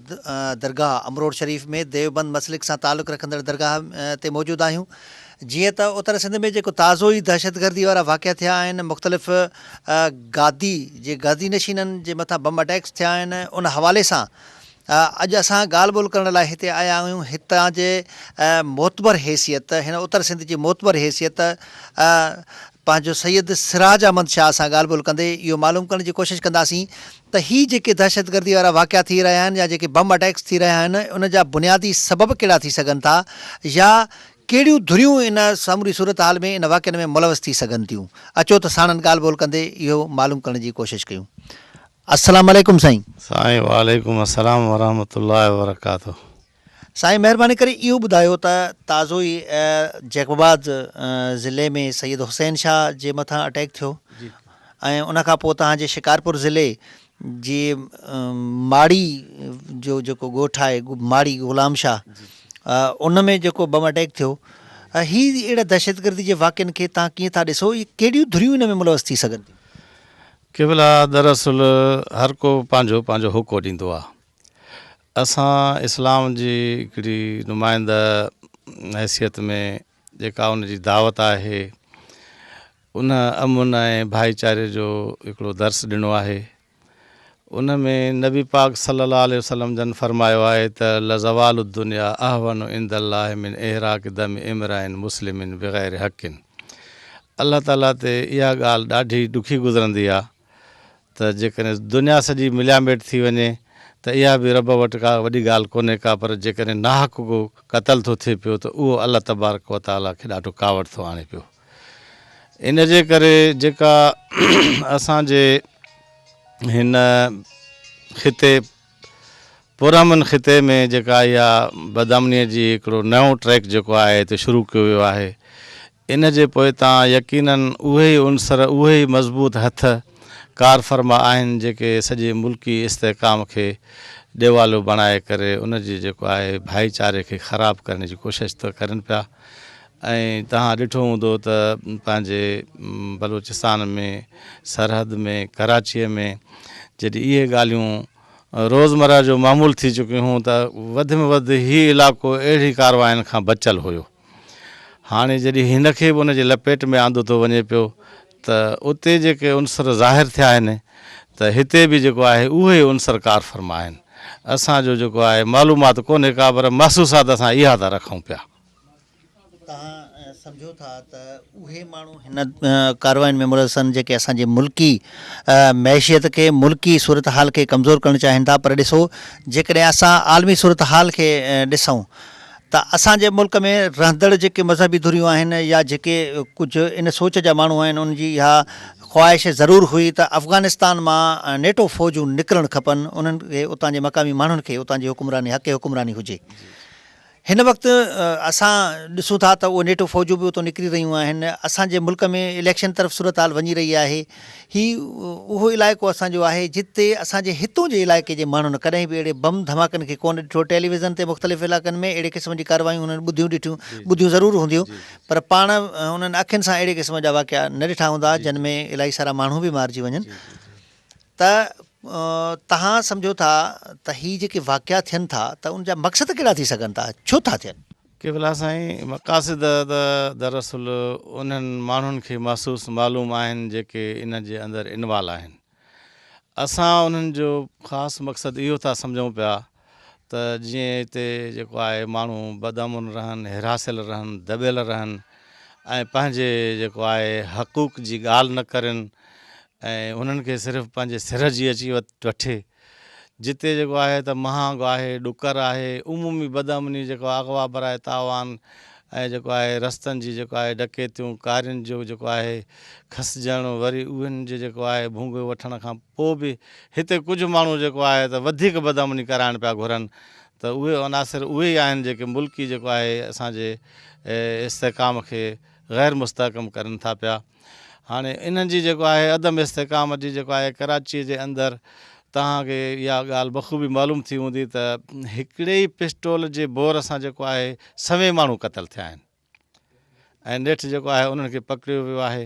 درگاهه امروٽ شريف ۾ ديوبند مسلڪ سان تعلق رکندڙ درگاهه تي موجود آهيون جيئن ته اتر سنڌ ۾ جيڪو تازو ئي دهشتگردي وارا واقعا ٿيا آهن مختلف گادي جي گادي نشينن جي مٿان بم اٽيڪس ٿيا آهن ان حوالي سان اڄ اسان ڳالهه ٻولهه ڪرڻ لاء هتي آيا آهيون هتان جي معتبر حيثيت هن اتر سنڌ جي معتبر حيثيت پنهنجو سيد سراج احمد شاهه سان ڳالهه ٻولهه ڪندي اهو معلوم ڪرڻ جي ڪوشش ڪنداسين ته هي جيڪي دهشتگردي وارا واقعا ٿي رهيا آهن يا جيڪي بم اٽيڪس ٿي رهيا آهن ان جا بنيادي سبب ڪهڙا ٿي سگهن ٿا يا ڪهڙيون ڌريون ان سموري صورتحال ۾ ان واقعن ۾ ملوث ٿي سگهن ٿيون اچو ته ساڻن ڳالهه ٻولهه ڪندي اهو معلوم ڪرڻ جي ڪوشش ڪيون. السلام عليڪم سائين.
سائين وعليڪم السلام ورحمة الله وبرڪاته.
سائين مهرباني ڪري اهو ٻڌايو ته تازو ئي جيڪب آباد ضلعي ۾ سيد حسين شاهه جي مٿان اٽيڪ ٿيو ۽ ان کان پوء توهان جي شڪارپور ضلعي جي ماڙي جو جيڪو ڳوٺ آهي ماڙي غلام شاهه ان ۾ جيڪو بم اٽيڪ ٿيو هي اهڙا دهشتگردي جي واقعن کي توهان ڪيئن ٿا ڏسو ڪهڙيون ڌريون ان ۾ ملوث ٿي سگهن ٿيون.
قبلا دراصل هر ڪو پنهنجو پنهنجو حقو ڏيندو آ. اسان اسلام جي هڪڙي نمائنده حيثيت ۾ جيڪا ان جي دعوت آهي ان امن ۽ ڀائيچاري جو هڪڙو درس ڏنو آهي. ان ۾ نبي پاڪ صلي الله عليه وسلم جن فرمايو آهي ته لزوال الدنيا اهون عند الله من احراق دم امرئ مسلم بغير حق. الله تعاليٰ تي اها ڳالهه ڏاڍي ڏکي گذرندي آ ته جيڪڏهن دنيا سڄي ملياميٽ ٿي وڃي ته اها به رب وٽ ڪا وڏي ڳالهه ڪونهي ڪا پر جيڪڏهن ناحق ڪو قتل ٿو ٿئي پيو ته اهو الله تبارڪ و تعاليٰ کي ڏاڍو ڪاوڙ ٿو آڻي پيو ان جي ڪري جيڪا اسان جي هن خطي پرامن خطي ۾ جيڪا اها بدامنيء جي هڪڙو نئون ٽريڪ جيڪو آهي هتي شروع ڪيو ويو آهي ان جي پوئتان يقيناً اهي ئي عنصر، اهي ئي مضبوط هٿ ڪارفرما آهن جيڪي سڄي ملڪي استحڪام کي ڏيوالو بڻائي ڪري ان جي جيڪو آهي ڀائيچاري کي خراب ڪرڻ جي ڪوشش ته ڪرين پيا ۽ توهان ڏٺو هوندو ته پنهنجي بلوچستان ۾ سرحد ۾ ڪراچيء ۾ جڏهن اهي ڳالهيون روزمره جو معمول ٿي چڪيون هيون ته وڌ ۾ وڌ هي علائقو اهڙي ڪارواين کان بچيل هيو. هاڻي جڏهن هن کي به ان جي لپيٽ ۾ آندو ٿو وڃي پيو ته اتي جيڪي عنصر ظاهر ٿيا آهن ته هتي به جيڪو آهي اهي ئي عنصر ڪارفرما آهن. اسان جو جيڪو آهي معلومات ڪونهي ڪا پر محسوسات اسان اها ٿا رکون پيا.
توهان سمجهو ٿا ته اهي ماڻهو هن ڪاررواين ۾ ملوث آهن جيڪي اسان جي ملڪي معيشيت کي ملڪي صورتحال کي ڪمزور ڪرڻ چاهين ٿا پر ڏسو جيڪڏهن اسان عالمي صورتحال کي ڏسون ته اسان جي ملڪ ۾ رهندڙ جيڪي مذهبي ڌريون آهن يا جيڪي ڪجهه ان سوچ جا ماڻهو آهن انهن جي اها خواهش ضرور هئي ته افغانستان مان نيٽو فوجون نڪرڻ کپن انهن کي اتان جي مقامي ماڻهن کي اتان جي حڪمراني حق حڪمراني هجي. هن وقت اسان ڏسون ٿا ته اهي نيٽو فوجون به اتو نڪري رهيون آهن، اسان جي ملڪ ۾ اليڪشن طرف صورتحال وڃي رهي آهي، هي اهو علائقو اسان جو آهي جتي اسان جي هتون جي علائقي جي ماڻهن ڪڏهن به اهڙي بم ڌماڪن کي ڪونه ڏٺو، ٽيليويزن تي مختلف علائقن ۾ اهڙي قسم جي ڪارروايون انهن ٻڌيون ڏٺيون ٻڌيون ضرور هونديون پر پاڻ انهن اکين سان اهڙي قسم جا واقعا نه ڏٺا هوندا جن ۾ الاهي سارا ماڻهو به مارجي وڃن. ته توهان سمجهو ٿا ته هي جيڪي واقعا ٿين ٿا ته ان جا مقصد ڪهڙا ٿي سگهن ٿا، ڇو ٿا ٿين؟
قبلا سائين مقاصد ته دراصل انهن ماڻهن کي محسوس معلوم آهن جيڪي ان جي اندر انوال آهن. اسان انهن جو خاص مقصد اهو ٿا سمجهون پيا ته جيئن هتي جيڪو آهي ماڻهو بدامن رهن، هراسيل رهن، دٻيل رهن ۽ پنهنجي جيڪو آهي حقوق جي ڳالهه نه ڪرين ۽ انهن کي صرف پنهنجي سر جي اچي وٺي. جتي جيڪو آهي ته مهانگ آهي، ڏڪر آهي، عمومي بدامني جيڪو اغوا براء تاوان ۽ جيڪو آهي رستن جي جيڪو آهي ڊڪيتيون، ڪارين جو جيڪو آهي کسجڻ وري اهن جي جيڪو آهي ڀونگي وٺڻ کان پوء به هتي ڪجهه ماڻهو جيڪو آهي ته وڌيڪ بدامني ڪرائڻ پيا گهرن ته اهي عناصر اهي ئي آهن جيڪي ملڪي جيڪو آهي اسان جي استحڪام کي غير مستحڪم ڪرن ٿا پيا. هاڻي انهن جي جيڪو آهي عدم استحڪام جي جيڪو آهي ڪراچيء جي اندر توهان کي اها ڳالهه بخوبي معلوم ٿي هوندي ته هڪڙي ئي پسٽول جي بور سان جيڪو آهي سوين ماڻهو قتل ٿيا آهن ۽ نيٺ جيڪو آهي انهن کي پڪڙيو ويو آهي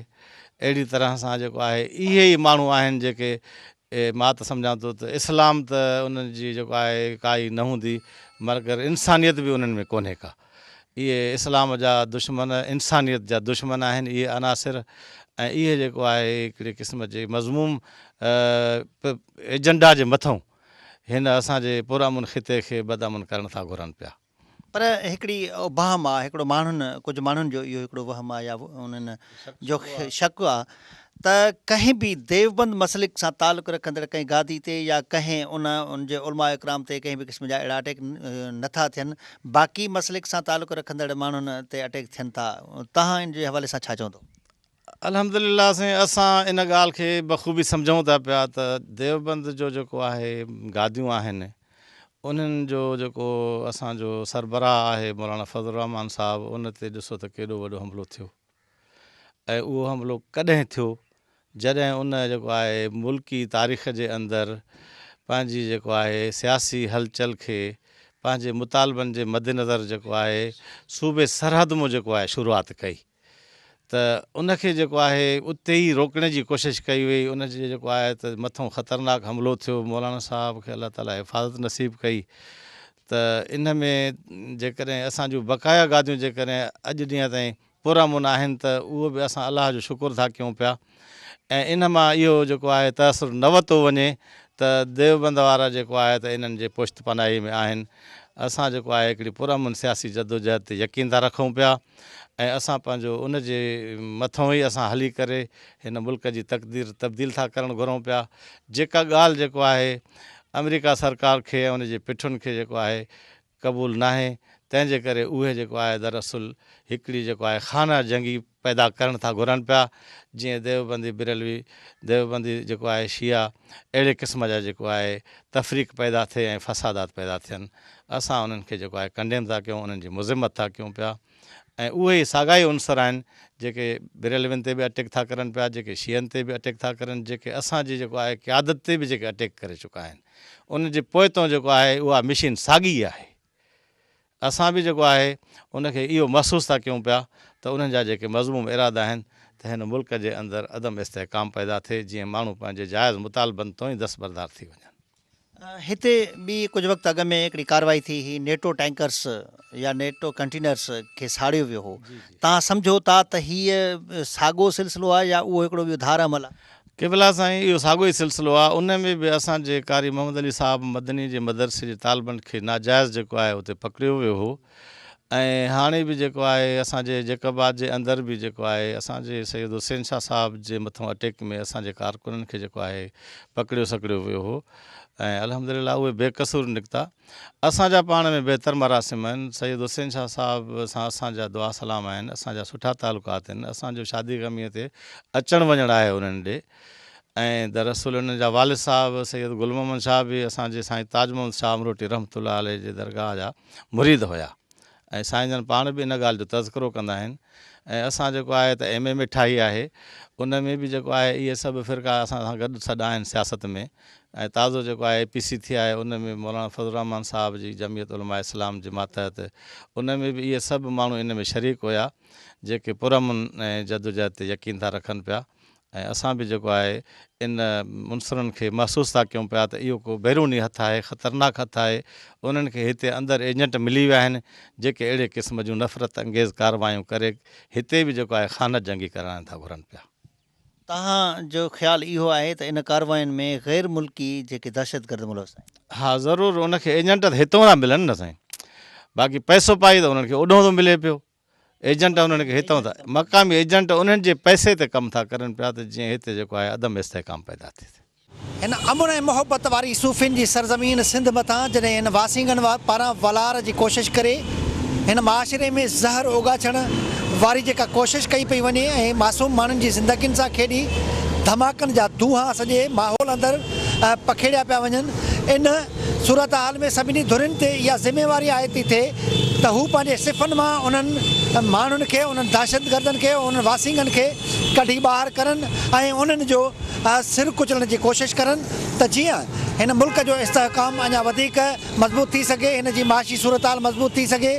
اهڙي طرح سان جيڪو آهي اهي ئي ماڻهو آهن جيڪي مان ته سمجهان ٿو ته اسلام ته انهن جي جيڪو آهي ڪائي نه هوندي مگر انسانيت به انهن ۾ ڪونهي ڪا. اهي اسلام جا دشمن انسانيت جا دشمن آهن اهي عناصر ۽ اهي جيڪو آهي هڪڙي قسم جي مذموم ايجنڊا جي مٿئون هن اسان جي پرامن خطي کي بدامن ڪرڻ ٿا گهرن پيا.
پر هڪڙي ابهام آ، هڪڙو ماڻهن، ڪجهه ماڻهن جو اهو هڪڙو وهم آ يا انهن جو شڪ آ ته ڪنهن به ديوبند مسلڪ سان تعلق رکندڙ ڪنهن گادي تي يا ڪنهن ان ان جي علماء اڪرام تي ڪنهن به قسم جا اهڙا اٽيڪ نه ٿا ٿين باقي مسلڪ سان تعلق رکندڙ ماڻهن تي اٽيڪ ٿين ٿا توهان ان جي حوالي سان ڇا چوندو؟
الحمدلله سائين اسان ان ڳالهه کي بخوبي سمجهون ٿا پيا ته ديوبند جو جيڪو آهي گاديون آهن انهن جو جيڪو اسان جو سربراهه آهي مولانا فضل الرحمان صاحب ان تي ڏسو ته ڪيڏو وڏو حملو ٿيو ۽ اهو حملو ڪڏهن ٿيو جڏهن ان جيڪو آهي ملڪي تاريخ جي اندر پنهنجي جيڪو آهي سياسي هلچل کي پنهنجي مطالبن جي مدنظر جيڪو آهي صوبي سرحد مون جيڪو آهي شروعات ڪئي ته ان کي جيڪو آهي اتي ئي روڪڻ جي ڪوشش ڪئي وئي ان جي جيڪو آهي ته مٿئون خطرناڪ حملو ٿيو مولانا صاحب کي الله تعالي حفاظت نصيب ڪئي ته ان ۾ جيڪڏهن اسان جون بقايا گاديون جيڪڏهن اڄ ڏينهن تائين پرامن آهن ته اهو به اسان الله جو شڪر ٿا ڪيون پيا ۽ ان مان اهو جيڪو آهي تاثر نه وتو وڃي ته ديوبند وارا جيڪو آهي ته انهن جي پشت پناهي ۾ آهن اسان جيڪو آهي هڪڙي پرامن سياسي جدوجهد تي يقين ٿا رکون پيا ۽ اسان پنهنجو ان جي مٿئون ئي اسان هلي ڪري هن ملڪ جي تقدير تبديل ٿا ڪرڻ گهرون پيا جيڪا ڳالهه جيڪو آهي آمريڪا سرڪار کي ۽ ان جي پٺن کي جيڪو آهي قبول ناهي تنهن جي ڪري اهي جيڪو آهي دراصل هڪڙي جيڪو آهي خانه جنگي پيدا ڪرڻ ٿا گهرن پيا جيئن ديوبندي بريلوي ديوبندي جيڪو آهي شيعا اهڙي قسم جا جيڪو آهي تفريق پيدا ٿئي ۽ فسادات پيدا ٿين اسان انهن کي جيڪو آهي ڪنڊيم ٿا ڪيون انهن جي مذمت ٿا ڪيون پيا ۽ اهي ئي ساڳا ئي عنصر آهن جيڪي بريلوين تي به اٽيڪ ٿا ڪرن پيا جيڪي شيعن تي به اٽيڪ ٿا ڪرن جيڪي اسان جي جيڪو آهي قيادت تي به جيڪي اٽيڪ ڪري چڪا آهن ان جي پوئتون جيڪو آهي اها مشين ساڳي ئي آهي اسان به جيڪو آهي ان کي اهو محسوس ٿا ڪيون پيا ته انهن جا جيڪي مذموم ارادا آهن ته هن ملڪ جي اندر عدم استحڪام پيدا ٿئي جيئن ماڻهو پنهنجي جائز مطالبن تون ئي دستبردار ٿي وڃن.
هتي به ڪجهه وقت اڳ ۾ هڪڙي ڪارروائي ٿي هئي نيٽو ٽينڪرس يا نيٽو ڪنٽينرس کي ساڙيو ويو هو توهان سمجهو ٿا ته هيء ساڳو سلسلو آهي يا اهو هڪڙو ٻيو ڌار عمل آهي؟
قبلا سائين اهو ساڳو ئي سلسلو آهي ان ۾ به اسان جي قاري محمد علي صاحب مدني جي مدرسي جي طالبن کي ناجائز جيڪو آهي اتي پڪڙيو ويو هو ۽ هاڻي به جيڪو آهي اسان جي جيڪب آباد جي اندر به جيڪو آهي اسان جي سيد حسين شاهه صاحب جي مٿون اٽيڪ ۾ اسان جي ڪارڪنن کي جيڪو آهي پڪڙيو سڪڙيو ويو هو ۽ الحمدلله اهي بي قصور نڪتا اسان جا پاڻ ۾ بهتر مراسم آهن سيد حسين شاهه صاحب سان اسان جا دعا سلام آهن اسان جا سٺا تعلقات آهن اسان جو شادي غمي تي اچڻ وڃڻ آهي انهن ڏي ۽ دراصل انهن جا والد صاحب سيد گل محمد شاهه به اسان جي سائين تاج محمد شاهه امروٽي رحمة الله عليه جي درگاهه جا مريد هيا. ۽ سائين جن پاڻ به ان ڳالهه جو تذڪرو ڪندا آهن ۽ اسان جيڪو آهي ته ايم ايم اي ٺاهي آهي ان ۾ به جيڪو آهي اهي سڀ فرقا اسان سان گڏ سڏ آهن سياست ۾ ۽ تازو جيڪو آهي اي پي سي ٿي آهي ان ۾ مولانا فضل الرحمان صاحب جي جمعيت علماء اسلام جي ماتحت ان ۾ به اهي سڀ ماڻهو ان ۾ شريڪ هيا جيڪي پرامن جدوجهد تي يقين ٿا رکن پيا ۽ اسان به جيڪو آهي ان عنصرن کي محسوس ٿا ڪيون پيا ته اهو ڪو بيروني هٿ آهي، خطرناڪ هٿ آهي، انهن کي هتي اندر ايجنٽ ملي ويا آهن، جيڪي اهڙي قسم جون نفرت انگيز ڪارروايون ڪري هتي به جيڪو آهي خانه جنگي ڪرائڻ ٿا گهرن پيا.
توهان جو خيال اهو آهي ته ان ڪاررواين ۾ غير ملڪي جيڪي دهشتگرد ملوث آهن.
ها ضرور ان کي ايجنٽ ته هتون ٿا ملن نه سائين باقي پئسو پائي ته انهن کي اوڏهون ٿو ملي پيو. ايجنٽ انهن کي هتان ٿا مقامي ايجنٽ انهن جي پئسي تي ڪم ٿا ڪرن پيا ته جيئن هتي جيڪو آهي عدم استحڪام پيدا ٿئي.
هن امن ۽ محبت واري صوفين جي سرزمين سنڌ مٿان جڏهن هن واسينگن پاران ولار جي ڪوشش ڪري هن معاشري ۾ زهر اوڳاڇڻ واري جيڪا ڪوشش ڪئي پئي وڃي ۽ معصوم ماڻهن جي زندگين سان کيڏي ڌماڪن جا دونهان سڄي ماحول اندر پکيڙيا پيا وڃن ان صورتحال ۾ سڀني ڌرين تي اها ذميواري عائد ٿي ٿئي ته هو پنهنجي صفن مان انهن ماڻهن کي، انهن دهشتگردن کي، انهن واسينگن کي ڪڍي ٻاهر ڪرن ۽ انهن جو سر ڪچلڻ جي ڪوشش ڪرن ته جيئن هن ملڪ جو استحڪام اڃا وڌيڪ مضبوط ٿي سگهي، هن جي معاشي صورتحال مضبوط ٿي سگهي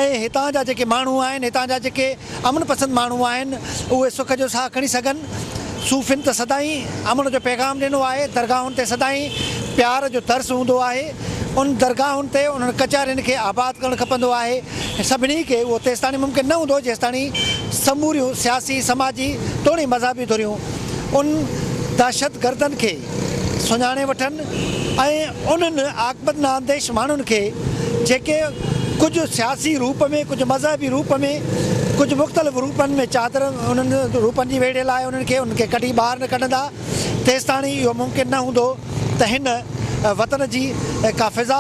۽ هتان جا جيڪي ماڻهو آهن، هتان جا جيڪي امن پسند ماڻهو آهن، اهي سک جو ساهه کڻي سگهن. صوفين ته سدائين امن جو پيغام ڏنو آهي، درگاهن تي سدائين پيار جو درس هوندو آهي، ان درگاهن تي انهن ڪچهرين کي آباد ڪرڻ کپندو آهي، سڀني کي اهو تيستاڻي ممڪن نه هوندو جيستاڻي سموريون سياسي، سماجي توڻي مذهبي ڌريون ان دهشتگردن کي سڃاڻي وٺن ۽ انهن عاقبت ناانديش ماڻهن کي جيڪي ڪجهه سياسي روپ ۾ ڪجهه مذهبي روپ ۾ ڪجهه مختلف روپن ۾ چادر انهن روپن جي ويڙهيل آهي انهن کي انهن کي ڪڍي ٻاهر نه ڪڍندا تيستاڻي اهو ممڪن نه هوندو ته هن وطن جي ڪا فضا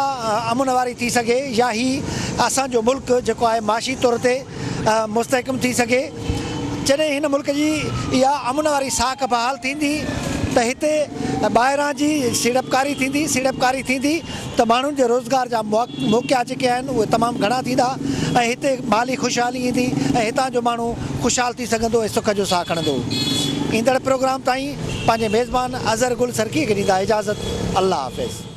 امن واري ٿي سگهي يا هي اسان جو ملڪ جيڪو آهي معاشي طور تي مستحڪم ٿي سگهي. جڏهن هن ملڪ جي اها امن واري ساک بحال ٿيندي ته هتي ٻاهران جي سيڙپڪاري ٿيندي، سيڙپڪاري ٿيندي ته ماڻهن جي روزگار جا موقعا جيڪي آهن اهي تمام گهڻا ٿيندا ۽ هتي مالي خوشحالي ايندي ۽ هتان جو ماڻهو خوشحال ٿي سگهندو ۽ سک جو ساهه کڻندو. ايندڙ پروگرام تائين پنهنجي ميزبان اظهر گل سرڪيء کي ڏيندا اجازت. الله حافظ.